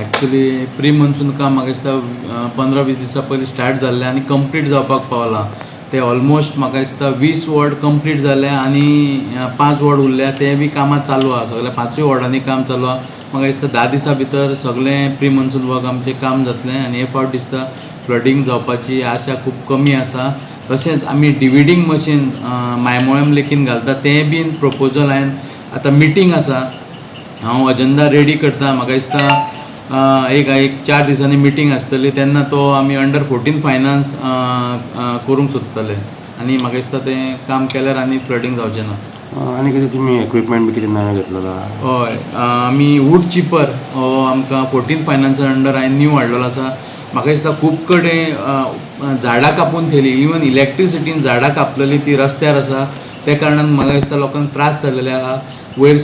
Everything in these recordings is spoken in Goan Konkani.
एक्चुली प्री मॉन्सून काम म्हाका दिसता 15-20 दिसां पयलीं स्टार्ट जाल्लें आनी कंप्लीट जावपाक पावलां. ते ऑलमोस्ट म्हाका दिसता 20 वॉर्ड कंप्लीट जाले आनी 5 वॉर्ड उरल्या, ते बी कामां चालू आहा. सगळ्या 5 वॉर्डांनी काम चालू आहा. म्हाका दिसता 10 दिसां भितर सगळें प्री मॉन्सून वर्क आमचें काम जातलें आनी हे फावट दिसता फ्लडींग जावपाची आशा खूब कमी आसा. तशेंच आमी डिवीडींग मशीन मायमोळेम लेकीन घालता, तें बीन प्रपोजल हांवें आतां मिटींग आसा, हांव अजेंडा रेडी करता. म्हाका दिसता एक एक 4 दिसांनी मिटींग आसतली, तेन्ना तो आमी अंडर 14 फायनान्स करूंक सोदतले आनी म्हाका दिसता तें काम केल्यार आनी फ्लडींग जावचें ना. आनी कितें तुमी इक्विपमेंट बी कितें नवें घेतलेलो आहा? हय, आमी वूड चिपर हो आमकां 14 फायनान्सा अंडर हांवें न्यू हाडलेलो आसा. म्हाका दिसता खूब कडेन झाडां कापून थेयली, इवन इलेक्ट्रिसिटीन झाडां कापलेली ती रस्त्यार आसा. त्या कारणान म्हाका दिसता लोकांक त्रास जाल्लेले आहा. वयर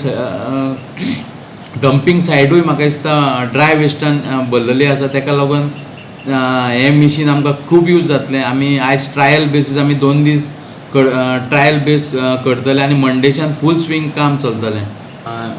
डंपींग सायडूय म्हाका दिसता ड्राय वेस्टान भरलेली आसा. तेका लागून हें मिशीन आमकां खूब यूज जातलें. आमी आयज ट्रायल बेसीस आमी 2 दीस ट्रायल बेस करतले आनी मंडेच्यान फूल स्विंग काम चलतलें.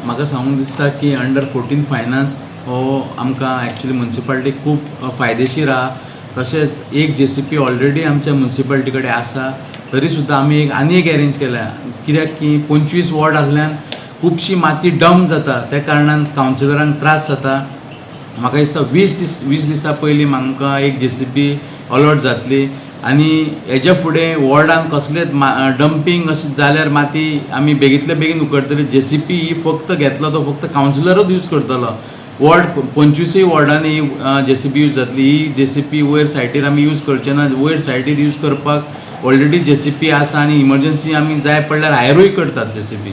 म्हाका सांगूंक दिसता की अंडर 14 फायनान्स हो आमकां एक्चुली मुन्सिपालिटी खूब फायदेशीर आहा. तशेंच एक जेसीपी ऑलरेडी आमच्या मुन्सिपालिटी कडेन आसा, तरी सुद्दां आमी एक आनी एक एरेंज केल्या, कित्याक की 25 वॉर्ड आसल्यान खुबशी माती डंप जाता, त्या कारणान कावन्सिलरांक त्रास जाता. म्हाका दिसता 20 दिसां पयलीं म्हाका एक जेसीपी अलॉट जातली आनी हेज्या फुडें वॉर्डान कसलेच डंपींग अशें जाल्यार माती आमी बेगींतले बेगीन उखलतली. जेसीपी ही फक्त घेतलो तो फक्त कावन्सिलरूच यूज करतलो. वॉर्ड 25 वॉर्डांनी जेसीपी यूज जातली. ही जेसीपी वयर सायटीर आमी यूज करचे ना. वयर सायटीर यूज करपाक ऑलरेडी जेसीपी आसा आनी इमर्जन्सी आमी जाय पडल्यार हायरूय करतात जेसीपी.